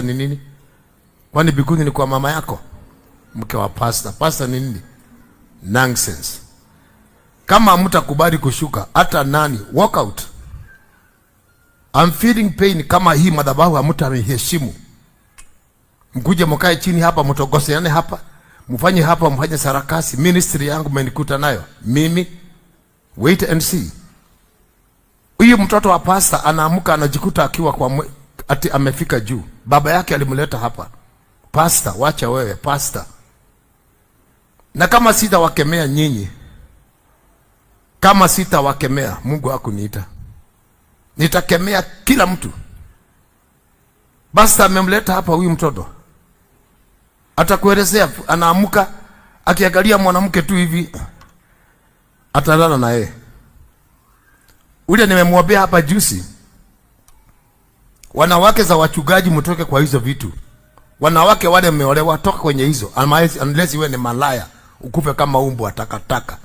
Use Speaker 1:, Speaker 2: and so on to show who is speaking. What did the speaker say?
Speaker 1: Ni nini? Kwani mbinguni ni kwa mama yako? Mke wa pastor. Pastor ni nini? Nonsense. Kama hamtakubali kushuka, hata nani, walk out. I'm feeling pain kama hii madhabahu hamtaniheshimu. Mkuje mkae chini hapa, mtogoseane hapa, mfanye hapa, mfanye sarakasi. Ministry yangu mmenikuta nayo mimi, wait and see. Huyu mtoto wa pastor anaamka anajikuta akiwa kwa ati amefika juu. Baba yake alimleta hapa. Pastor, wacha wewe pastor. Na kama sitawakemea nyinyi, kama sitawakemea, Mungu hakuniita. Nitakemea kila mtu. Pastor amemleta hapa huyu mtoto, atakuelezea. Anaamka akiangalia mwanamke tu hivi, atalala na yeye. Ule nimemwambia hapa juzi, wanawake za wachungaji mtoke kwa hizo vitu. Wanawake wale mmeolewa, toka kwenye hizo, unless iwe ni malaya, ukufe kama umbwa takataka.